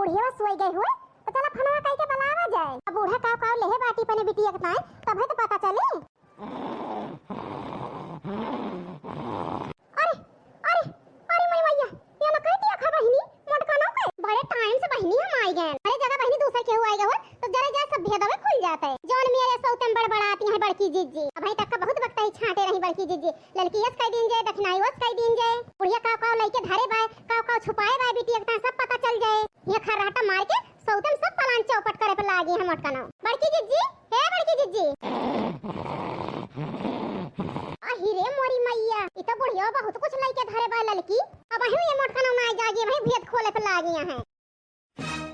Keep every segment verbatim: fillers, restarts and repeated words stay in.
बुढ़िया सोई गए हुए, तो चला फोनवा कइके बुलावा जाए। अब बूढ़ा काव काव लेहे बाटी पने बिटिया के ताई, तबे तो पता चली। अरे, अरे, अरे मोरी मैया, ये ना कह दिया खा बहिनी, मोटका ना कह। बड़े टाइम से बहिनी हम आई गए। अरे जगह बहिनी दूसर केहू आई गए हो, तो जरा जा सब भेदवे खुल जाते। जौन मेरे सौतन बड़बड़ाती हैं बड़की जिज्जी। अबहीं तक का बहुत वक्त ही छांटे रही बड़की जिज्जी। ललकी यस कह दीन जाए, दखिनाई वस कह दीन जाए। बुढ़िया काव काव लइके धरे बाय, काव काव छुपाए बाय बिटिया के ताई सब पता चल जाए। ये खर्राटा मार के सौतन सब पलान चौपट करे पे लागी हम मोटका ना। बड़की जिज्जी, हे बड़की जिज्जी। अहि रे मोरी मैया, ई तो बुढ़िया बहुत कुछ लइके धरे बा ललकी। अबहीं ये मोटका ना ना जागी, वहीं भेद खोले पे लागी हैं।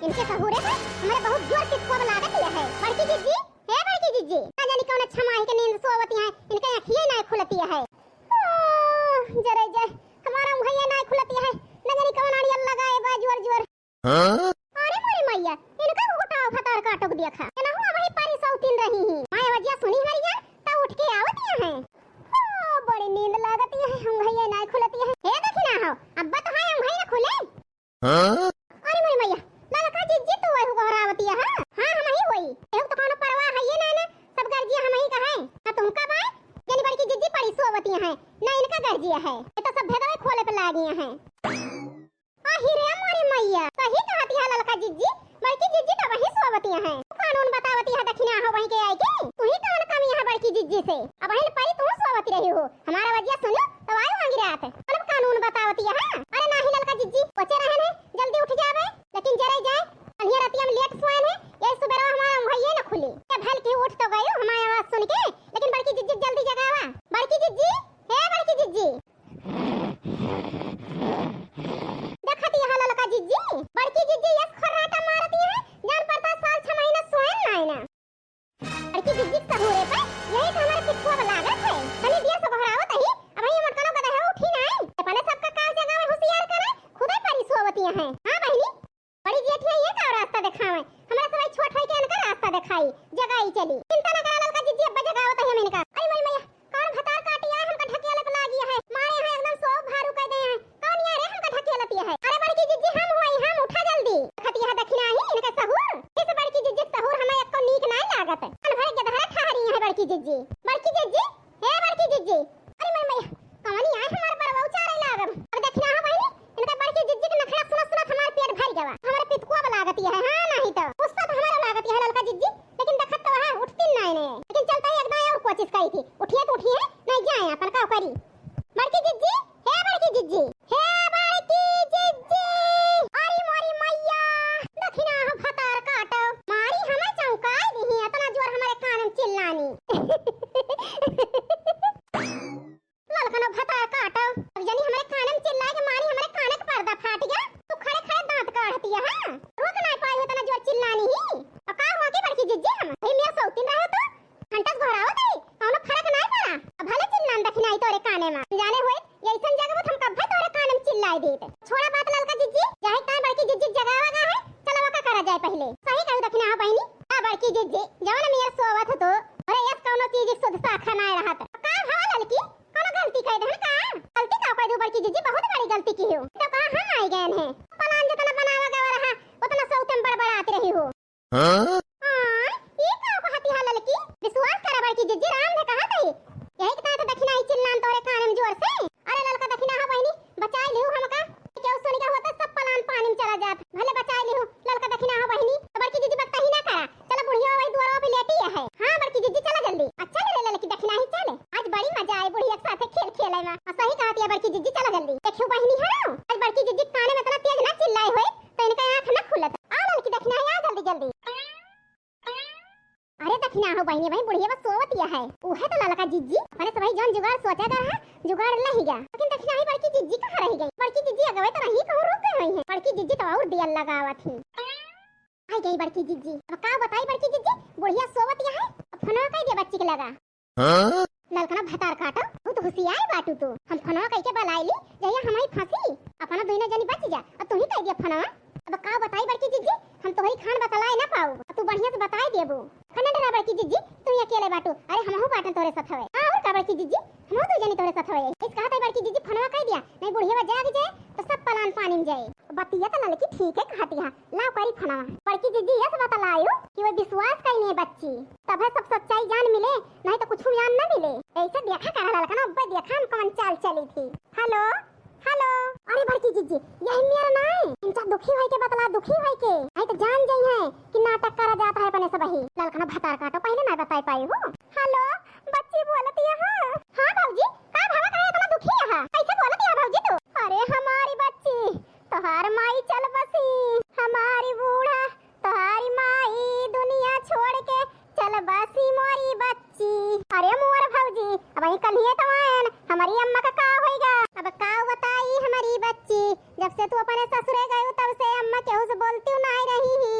इनके सहूरे से हमारे बहुत जोर पितुआ लागत है। बड़की जिज्जी, हे बड़की जिज्जी, ना जानी कौन अच्छा माही के नींद सोवती हैं, इनके अखिये ना खुलती है। ओ, जरे जे, हमारा मुहैया ना खुलती है, ना जानी कौन आड़िया लगाए बा जोर जोर। हाँ? अरे मोरी मैया, इनका घुघुटाव भतार काटो के देखा। केनाहू अबहीं पारी सौतीन रही ही। माया वजिया सुनी हमारी है, त उठ के आवत यहाँ है। ओ, बड़ी नींद लागत यहाँ है, हम भैया ना खुलत यहाँ है। हे देखी ना हो, अब तो है हम भैया ना खुले। हाँ? अरे मोरी मैया, ललका जिज्जी तू वही गोहरावत यहाँ? हाँ, हम ही होई। एहू तो कोनो परवाह है ये ना ना, सब गर्जिया हम ही का है। ना तुमका बाय, जनी बड़की जिज्जी पड़ी सोवत यहाँ है, ना इनका गर्जिया है। ये तो सब भेदवे खोले पे लागी यहाँ है। अहि रे मोरी मैया, सही कहती है ललका जिज्जी, बड़की जिज्जी तो वही सोवती है। कानून बतावती है दखिना हो वहीं के आई के, तू ही कौन कमी है बड़की जिज्जी से? अबहिन परी तू सोवती रही हो, हमारा वजिया सुनो तो आयो आंगी रात। मतलब कानून बतावती है। अरे नाही ललका जिज्जी, बचे रहन है, जल्दी उठ जावे, लेकिन जरे जाए, अनिया रतिया में लेट सोएन है, ये सुबेरा हमारा भैया न खुली। ये भल की उठ तो गयो हमारी आवाज सुन के, लेकिन बड़की जिज्जी जल्दी जगावा। बड़की जिज्जी, हे बड़की जिज्जी, देखत यहाँ ललका जिज्जी, बड़की जिज्जी यस खर्राटा मारती है, जान पड़ता साल छह महीना सोएन नाय ना। बड़की जिज्जी के सहूरे पे यही तो हमारे पिछुआ पे लागत है। तनी देर से गोहरावत ही, अब ये मोटकनो गदा है उठी नाय। अपने सबका काज जगावे होशियार करे, खुदे परी सोवती है। हाँ बहिनी, बड़ी जेठिया ये का रास्ता देखावे? हमरा सवाई छोट होई के इनका रास्ता देखाई, जगाई चली। चिंता न करा ललका जिज्जी, अब्बा जगावत है हम इनका। अरे मोरी मैया, कौन भतार काटी आए हमका ढकेलत लागी है? मारे हैं एकदम सौ भारू कह दे हैं। कौन यारे हमका ढकेलत है? अरे बड़की जिज्जी हम हुई, हम उठा जल्दी। खतिया दखिना ही इनका सहूर। इस बड़की जिज्जी के सहूर हमें एको नीक नाय लागत। अन भरे गदहरा ठहरी है बड़की जिज्जी। बड़की जिज्जी, हे बड़की जिज्जी, अरे मोरी मैया, कवनी आए हमार बरवा उचारे लागब। अब देखी ना हो बहिनी, इनका बड़की जिज्जी के नखरा सुनत सुनत हमार पेट भर गवा। हमारे पितकुआ बा लागत है, हाँ नाही तो। गुस्सा तो हमारे लागत है ललका जिज्जी, लेकिन देखत तो है उठती नाय ने। लेकिन चलते ही एक दाएं और कोशिश करी थी, उठिए तो उठिए, नहीं जाए अपन का करी। बड़की जिज्जी, हे बड़की जिज्जी, हे बड़की जिज्जी, अरे मोरी मैया, देखी ना हो भतार काटो, मारी हमें चौंकाई दी, इतना जोर हमारे कान में चिल्लानी। ललकनो भतार काटो। अब जनी हमरे काने में चिल्लाए के मारी हमरे काने के पर्दा फाट गया। तू खड़े खड़े दांत काढ़ती है, हाँ? रोक ना पाई हो तना जोर चिल्लानी ही। और का हुआ कि बड़की जिज्जी हम? भाई मेरा सौतीन रहो तो घंटा से घोरावत है, कौनो फर्क ना पड़ा। अब भले चिल्लान दखिनाई तोरे काने में। जाने हुए, ये ऐसन जगह हम कब्बे तोरे काने में चिल्लाई देत। छोड़ा बात ललका जिज्जी, जाए कान बड़की जिज्जी जगावा गा है, चलो का करा जाए पहले। सही कहू दखिना हो बहिनी, आ बड़की जिज्जी, जवन मेरा सोवत हो तो, अरे यस कौनो चीज सुध साखा ना रहत। का भवा ललकी? कौनो गलती कह देहन का? गलती का कह दू बड़की जिज्जी, बहुत बड़ी गलती की हो। तो का हम आई गए हैं? प्लान जितना बनावा गवा रहा, उतना सौतन बड़बड़ात रही हो। हाँ? हाँ, ये का कहती है ललकी? विश्वास करा बड़की जिज्जी, राम ने कहा थी। यही के तहत दखिना ही चिल्लान तोरे कान में जोर से। अरे ललका दखिना हो बहिनी, बचाई लिहू हमका। केहू सुन के होता सब प्लान पानी में चला जात। भले बचाई लिहू, ललका दखिना हो बहिनी। तो बड़की जिज्जी बकता ही ना करा। चला बुढ़िया वही दुआरवा पे लेटी है। हाँ बड़की जिज्जी चला जल्दी। अच्छा ले ले ललकी दखिना ही चले। आज बड़ी मजा आई बुढ़िया के साथे खेल खेले में। आ सही कहती है बड़की जिज्जी चला जल्दी। देखियो बहिनी हरो, आज बड़की जिज्जी काने में इतना तेज ना चिल्लाए होए, तो इनका आँख ना खुलत। आ ललकी दखिना ही आ जल्दी जल्दी। अरे दखिना हो बहिनी, वही बुढ़िया बस सोवत या है। उहे तो ललका जिज्जी, अपने सबही जौन जुगाड़ सोचा कर है, जुगाड़ लही गया। लेकिन दखिना ही बड़की जिज्जी कहाँ रही गई? बड़की जिज्जी अगवे तो रही कहूँ रुक गई हुई है। बड़की जिज्जी तो और दिया लगावत ही। आई गई बड़की जिज्जी। अब का बताई बड़की जिज्जी, बुढ़िया सोवत या है। अब फोनवा कह दिया बच्ची के लगा। हाँ? ललकना भतार काटो, तू तो होशियार बाटू तू। हम फोनवा कह के बलाई ली, जहिया हम ही फंसी, अपना दोनों जनी बच जा। अब तू ही कह दिया फोनवा। अब का बताई बड़की जिज्जी, हम तोहरी खान बतलाए ना पाऊ, तू बढ़िया से बताई देबू। खने डरा बड़की जिज्जी, तू ही अकेले बाटू, अरे हमहू बाटन तोरे साथ हवे। हाँ, और का बड़की जिज्जी, हमहू दू जनी तोरे साथ हवे। इस कहत है बड़की जिज्जी, फोनवा कह दिया, नहीं बुढ़िया जाग जाए तो सब प्लान पानी में जाए। बतिया त ललकी ठीके कहतिया। लाव करी फोनवा। बड़की जिज्जी यस बतलायो कि वो विश्वास कइने बच्ची, तबे सब सच्चाई जान मिले, नहीं तो कुछ ज्ञान न मिले। ऐसे देखा करा ललकन, अब्बे देखा हम कौन चाल चली थी। हेलो, हेलो। अरे बड़की जिज्जी, यही मेर नाई। इनका दुखी होई के बतला, दुखी होई के। आई तो जान जाई है कि नाटक करा जाता है अपने सब ही। ललकन भतार काटो, पहले ना बताई पाई हो। हेलो, बच्ची बोलती है। हाँ भौजी, का भवा, काहे इतना दुखी है? कैसे बोलती है भौजी तू? अरे हमारी बच्ची, तोहार माई चल बसी, हमारी बूढ़ा, तोहारी माई दुनिया छोड़ के चल बसी मोरी बच्ची। अरे मोर भौजी, अब यही कल्हिए तो आयन, हमारी अम्मा का का होइगा? अब का बताई हमारी बच्ची, जब से तू अपने ससुरे गयू तब से अम्मा केहू से बोलती नहीं रही ही,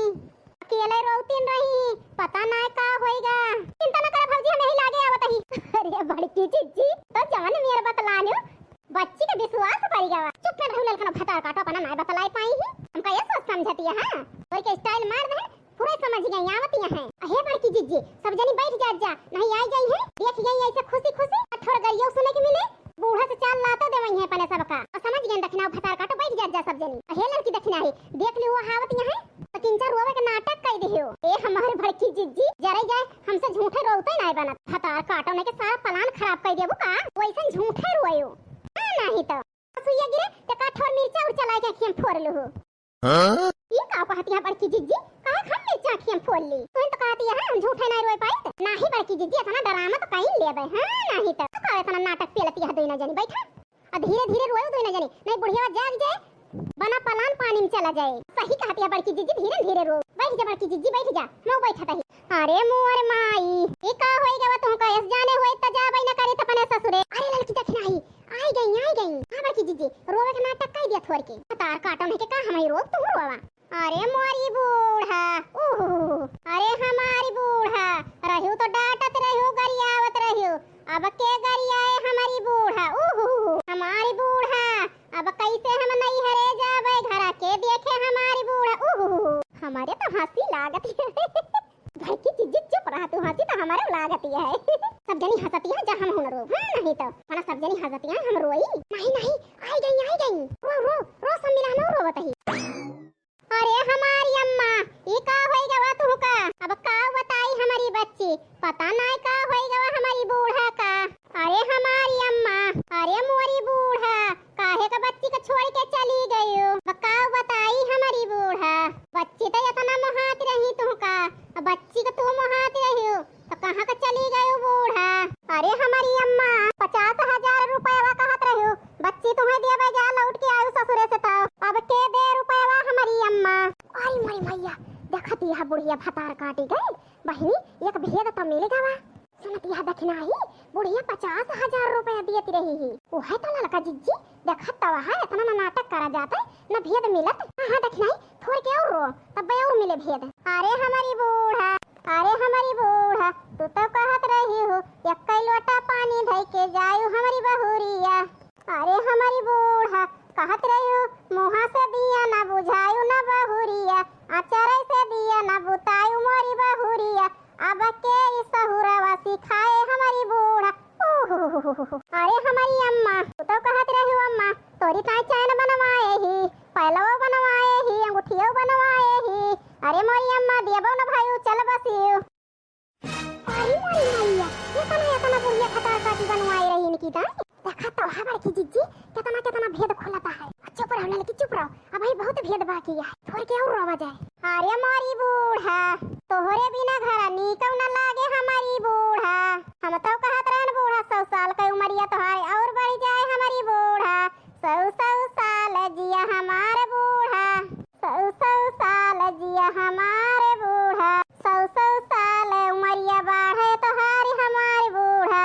अकेले रोवतीन रही, पता ना का होइगा। चिंता न कर भौजी, हम यही लागे आवत ही। अरे बड़की जिज्जी, तो जान मेर बतलान्यो, बच्ची के विश्वास पड़ गवा। चुप न रहू ललकन भतार काटो, अपना नाय बतलाई पाई ही। हमका ये सोच समझती है, हाँ? कोई के स्टाइल मार दे, पूरे समझ गई, आवती है। अहे बड़की जिज्जी, सब जनी बैठ जात जा, नहीं आई गई है, देख गई ऐसे खुशी खुशी, कठोर गरियो सुने के मिले, बूढ़ा से चाल लातो देवई है अपने सबका। और समझ गए दखिना भतार काटो, बैठ जात जा सब जनी। अहे ललकी दखिना ही, देख ली वो आवती है, तो किंचा रोवे के नाटक कई दिहियो। ए हमारे बड़की जिज्जी, जरे जाए हमसे झूठे रोवते नाय बनत। भतार काटो नहीं के सारा प्लान खराब कई देबू का, वैसे झूठे रोयो। हाँ, नहीं तो। सुइया गिरे, ते का ठोर मिर्चा उर्चा लाए के अखियम फोड़ लू हो। हाँ? ई का कहती है बड़की जिज्जी? काहे हम मिर्चा अखियम फोड़ ली? तू तो कहती है हम झूठे नहीं रोए पाई। नहीं बड़की जिज्जी, इतना ड्रामा तो कहीं लेबे। हाँ, नहीं तो। तू का इतना नाटक पेलती है दोनों जनी? बैठा। आ धीरे धीरे रोयो दोनों जनी, नहीं बुढ़िया जाग जाए, बना पलान पानी में चला जाए। सही कहती है बड़की जिज्जी, धीरे धीरे रो। बैठ जा बड़की जिज्जी, बैठ जा, मैं बैठत ही। अरे मोर माई, ई का होई गवा तुमका? यस जाने होई त जाबे न करी त अपने ससुरे। अरे ललकी दखिना ही, आई गई, आई गई। हाँ बड़की जिज्जी, रोवे के नाटक कई दिया थोड़ के। तार काटो नहीं के का हम ही रोब, तू रोवा। अरे मोरी बूढ़ा, उहू। अरे हमारी बूढ़ा, रहू तो डांटत रहू, गरियावत रहू। अब के गरियाए हमारी बूढ़ा, उहू। हमारी बूढ़ा, अब कैसे हम नैहरे जाबे, घरा के देखे हमारी बूढ़ा, उहू। हमारे तो हंसी लागत है। बड़की जिज्जी चुप रहा तू, हंसी तो हमारे लागत है। सब जनी हंसती है, जा हम हुन रो। हाँ, नहीं तो। अपना सब जनी हंसती है, हम रोई। नहीं, नहीं, आई गई, आई गई। रो, रो, रो, सब मिला नो रो बताई। अरे हमारी अम्मा, ई का होई गवा तुहका? अब का बताई हमारी बच्ची, पता नाय का होई गवा हमारी बूढ़ा का। अरे हमारी अम्मा, अरे मोरी बूढ़ा, काहे का बच्ची का छोड़ के चली गयो? अब का बताई हमारी बूढ़ा, बच्ची तो इतना मोहात रही तुहका, अब बच्ची का तू मोहात रहियो। तो कहाँ का चली गयो बूढ़ा? अरे हमारी अम्मा, पचास हजार रुपया कहत रह्यो, बच्ची तुम्हें देवे जा, लौट के आयो ससुरे से तो। अब के दे रुपया हमारी अम्मा? अरे मोरी मैया, देखत यह बुढ़िया भतार काटी गई। बहिनी, एक भेद तो मिल गवा। सुनत यह दखिना ही, बुढ़िया पचास हजार रुपया दियत रही ही। वह तो ललका जिज्जी, देखत तो वह इतना ना नाटक करा जाता, न भेद मिलत। हाँ, हाँ, दखिना ही, थोड़ के और रो, तब और मिले भेद। अरे हमारी बूढ़ा, अरे हमारी बूढ़ा, तू तो कहत रही हो, एक्कै लोटा पानी धई के जायु हमारी बहुरिया। अरे हमारी बूढ़ा, कहत रही हो, मुँहा से दिया ना बुझायु ना बहुरिया, अचरै से दिया ना बुतायु मोरी बहुरिया। अब के ई सहुरवा सिखाए हमारी बूढ़ा। उहुहुहुहुहु। अरे हमारी अम्मा, तू तो कहत रही हो अम्मा, तोरी ताई चैन बनवाए ही, पैलवो बनवाए ही, अंगूठियो बनवाए ही। अरे मोरी अम्मा, देबो न भाई, चल बसियो। अरे मोरी मैया, ये तना, ये तना बुढ़िया भतार काटी बनवाए रही इनकी ताई। देखा तो है बड़की जिज्जी, कितना, कितना भेद खुलता है। चुप रहो ललकी, चुप रहो, अबही बहुत भेद बाकी है, थोड़ के और रोवा जाए। अरे मोरी बूढ़ा, तोहरे बिना घर नीकौ न लागे हमारी बूढ़ा। हम तो कहत रहन बूढ़ा, सौ साल के उमरिया तोहार और बढ़ जाए हमारी बूढ़ा। सौ सौ साल जिया हमार बूढ़ा, सौ सौ साल जिया हमार बूढ़ा, सौ सौ साल उमरिया बाढ़े तोहारी हमार बूढ़ा।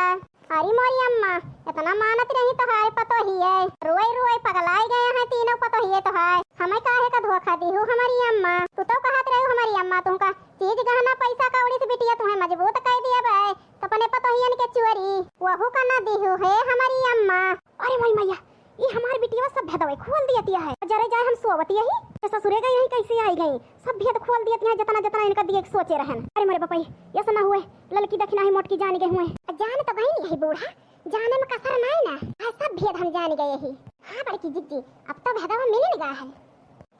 अरे मोरी अम्मा, इतना मानत रही तोहारे पतोहिए, रोए रोए पगलाई गए हैं तीनों पतोहिए तोहार। हमें काहे का धोखा दीहू हमारी अम्मा? तू तो कहत रही हमारी अम्मा, तुमका चीज गहना पैसा कौड़ी से बिटिया तुम्हें मजबूत कर दिया बे, तो अपने पतोहियन के चोरी वहू का ना दीहू है हमारी अम्मा। अरे मोरी मैया, ई हमार बिटिया सब भेदवे खोल दियतिया है। जरे जाए हम सोवतिया ही, तो ससुरे गई यही कैसे आई गई, सब भेद खोल दियतिया है, जितना जितना इनका दिए के सोचे रहन। अरे मोरे बपई, ऐसा ना हुए, ललकी दखिना ही मोटकी जान गए हुए। जान तो गई यही बूढ़ा, जाने में कसर नाय ना, आज सब भेद हम जान गए ही। हाँ बड़की जिज्जी, अब तो भेदवा मिल गया है।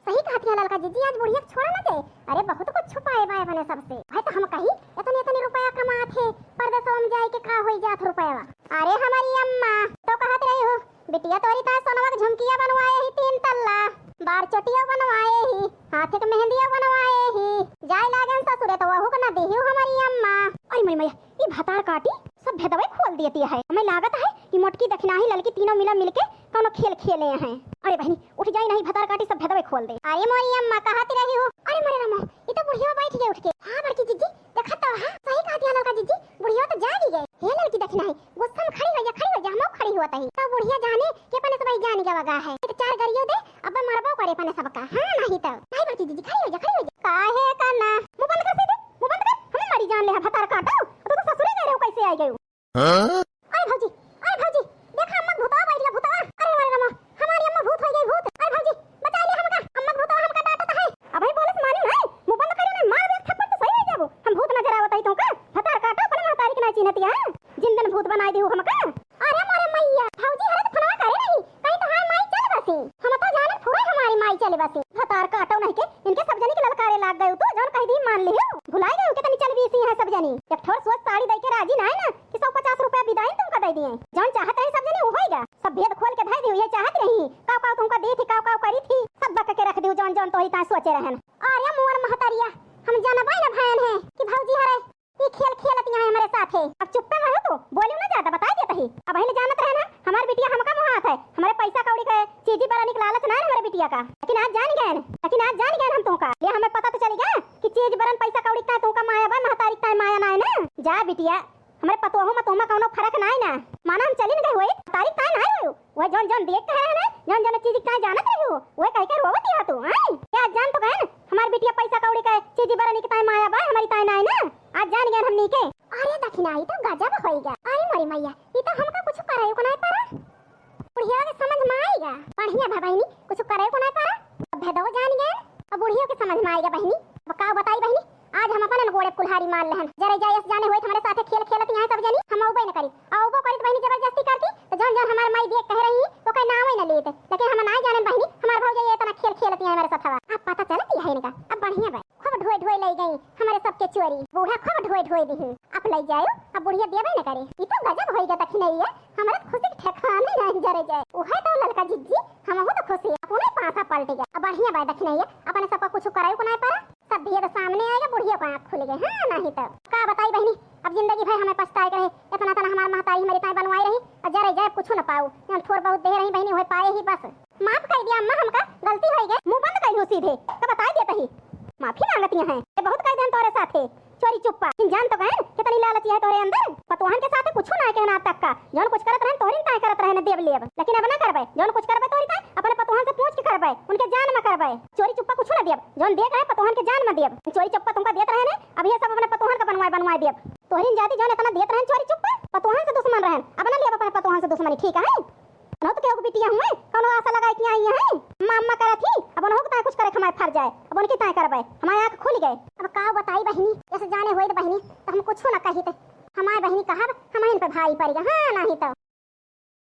सही कहत है ललका जिज्जी, आज बुढ़िया के छोड़ा ना जाए। अरे बहुत कुछ छुपाए बा अपने सबसे। भाई तो हम कही इतने इतने रुपया कमात है, परदेसवा में जाए के का होई जात रुपया। अरे हमारी अम्मा तो कहत रही हो, बिटिया तोरी ताय सोनवा के झुमकिया बनवाए ही तीन तल्ला, बार चोटिया बनवाए ही, हाथ के मेहंदिया बनवाए ही, जाए लागन ससुरे तो वहू के ना देही हमारी अम्मा। अरे मरी मैया, ई भतार काटी सब भेदवे खोल देती है। हमें लागत है कि मोटकी दखिनाही ललकी तीनों मिला मिलके कौनो खेल खेले हैं। अरे बहनी उठ जाई, नहीं भतार काटी सब भेदवे खोल दे। अरे मोरी अम्मा कहती रही हो। अरे मोरे रामो, ई तो बुढ़िया बैठ गई उठ के। हाँ बड़की जिज्जी, देखत तो हा, सही कहती है ललका जिज्जी, बुढ़िया तो जागी गए। हे ललकी दखिनाही, गुस्सा में खड़ी हो जा, खड़ी हो जा, हम खड़ी हुआ तही। तो बुढ़िया जाने कि अपने सब जान गवा गा है। एक चार गरियो दे, अब मरबो करे अपने सबका। हाँ नहीं तो। नहीं बड़की जिज्जी, खड़ी हो जा, खड़ी हो जा। काहे का ना? मुंह बंद कर सीधे, मुंह बंद कर, हमें मरी जान ले है भतार काटो। तू तो ससुरे गए रहो, कैसे आई गयो? हाँ? अरे भौजी, अरे भौजी, देखा अम्मा भूतवा बैठ गया भूतवा। अरे मोरे रामो, हमारी अम्मा भूत हो गई भूत। अरे भौजी, बचा ले हमका, अम्मा भूतवा हमका डांटत है। अबे बोलस मानी नहीं, मुंह बंद करियो नहीं, मार दे थप्पड़ तो सही हो जाबो। हम भूत नजर आवत है तुमका? भतार काटो, अपने महतारी के ना चिन्हती है। जिन दिन भूत बनाई दियो हमका। अरे मोरे मैया, भौजी हरे तो फनवा करे नहीं, कहीं तो हाय माई चल बसी। हम तो जानत पूरा हमारी माई चल बसी। भतार काटो नहीं के, इनके सब जनी के ललकारे लाग गए तो जौन कह दी मान लियो। भुलाई गए के तनी चल बीसी है सब जनी। एक ठोर सोच साड़ी दे के राजी ना है ना कि सौ पचास रुपया बिदाई तुमका दे दिए। जौन चाहत है सब जनी वो होइगा। सब भेद खोल के धर दियो, ये चाहत रही। काव काव तुमका दी थी, काव काव करी थी, सब बक के रख दियो जौन जौन तोही ताय सोचे रहन। अरे मोर महतरिया, हम जानबे न भयन है कि भौजी हरे ई खेल खेलत यहाँ हमरे साथे। अब चुप्पे में रहो तू, बोलियो ना ज्यादा, बताई देत ही। अब अहिल जानत रहे ना, हमार बिटिया हमका मोहात है, हमरे पैसा कौड़ी के चीजी बरन के लालच ना है हमरे बिटिया का। लेकिन आज जान गए, लेकिन आज जान गए हम तुमका। ये हमें पता तो चली गया कि चीज बरन पैसा कौड़ी का तुमका माया बा, महतारी का माया ना है ना। जा बिटिया, हमरे पतोहू में तुहमा कौनो फर्क नाई ना। माना हम चली न गए होई, तारीख ताय नाई होई। वह जौन जौन देख कहे रहे ना, जौन जौन चीज ताय जानत रही हो, वह कह के रोवत ही तू, हैं? क्या आज जान तो गए ना, हमार बिटिया पैसा कौड़ी का चीज बरनी के ताय माया बा, हमारी ताय नाई ना। आज जान गए हमनी के। अरे दखिनाही तो गजब होई गया। अरे मोरी मैया, ई तो हमका कुछ करे को नाई पड़ा। बुढ़िया के समझ में आएगा। बढ़िया बा बहिनी, कुछ करे को ना पड़ा। अब भेदो जान गए, अब बुढ़ियो के समझ में आएगा बहिनी। अब का बताई बहिनी, आज हम अपन गोड़े कुल्हाड़ी मार लेहन। जरे जाए अस जाने होइत हमरे साथे खेल खेलत यहाँ सब जनी, हम अउबे न करी। अउबो करी तो बहिनी जबरदस्ती करती, तो जौन जौन हमार माई देख कह रही, तो कह नावे न लेत। लेकिन हम ना जाने बहिनी, हमार भौजाई ये इतना खेल खेलत यहाँ हमारे साथ हवा। अब पता चलती है इनका, अब बढ़िया बा। खूब ढोए ढोए ले गई हमारे सबके चोरी। बूढ़ा खूब ढोए ढोए दिही। अब ले जाओ, अब बुढ़िया देबे न करे। ई तो गजब होई गया दखिनैया, हमारे खुशी के ठेकाने नहीं जरे जाए। उहे तो ललका जिज्जी, हमहू तो खुशी, अपने पासा पलट गया। अब बढ़िया बा दखिनैया, अपने सबका कुछ कराई को नहीं पड़ा, सब भेद सामने आएगा, बुढ़िया को आँख खुल गए। हाँ, नहीं तो का बताई बहिनी, अब जिंदगी भर हमें पछताए के रहे, इतना तना हमार महतारी हमारी ताई बनवाई रही, और जरे जाए कुछ न पाऊ, हम थोड़ बहुत दे रही बहिनी, वही पाए ही बस। माफ कर दिया अम्मा, हमका गलती हो गई। मुंह बंद कर लू सीधे, तो बताई देत ही। माफी मांगती हैं, ये बहुत कर देन तोरे साथे। चोरी चुप्पा, इन जान तो गए कितनी लालची है तोरे अंदर। पतोहन के साथे कुछ ना कहना तक का, जौन कुछ करत रहन तोहरी ताय करत रहन देव लेब, लेकिन अब ना करबे। जौन कुछ करबे तोहरी ताय अपने पतोहन से पूछ के करबे, उनके जान में करबे। चोरी चुप्पा कुछ ना देब, जौन दे गए पतोहन के जान में देब। चोरी चुप्पा तुमका देत रहन, अब ये सब अपने पतोहन का बनवाए बनवाए देब। तोहरी जाति जौन इतना देत रहन चोरी चुप्पा, पतोहन से दुश्मन रहन, अब ना लेब अपने पतोहन से दुश्मनी, ठीक है? उन्हों तो केहू के बिटिया हुए, कौनो आशा लगाए के आई हैं? अम्मा अम्मा करत ही, अब उन्हों के ताय कुछ करे के हमारे फर जाए, अब उनके ताय करबे, हमारे आँख खुल गए। अब का बताई बहिनी, ऐसे जाने होई तो बहिनी, तो हम कुछ ना कही थे। हमारे बहिनी कहब, हम इन पे भारी पड़ गए, हाँ नहीं तो।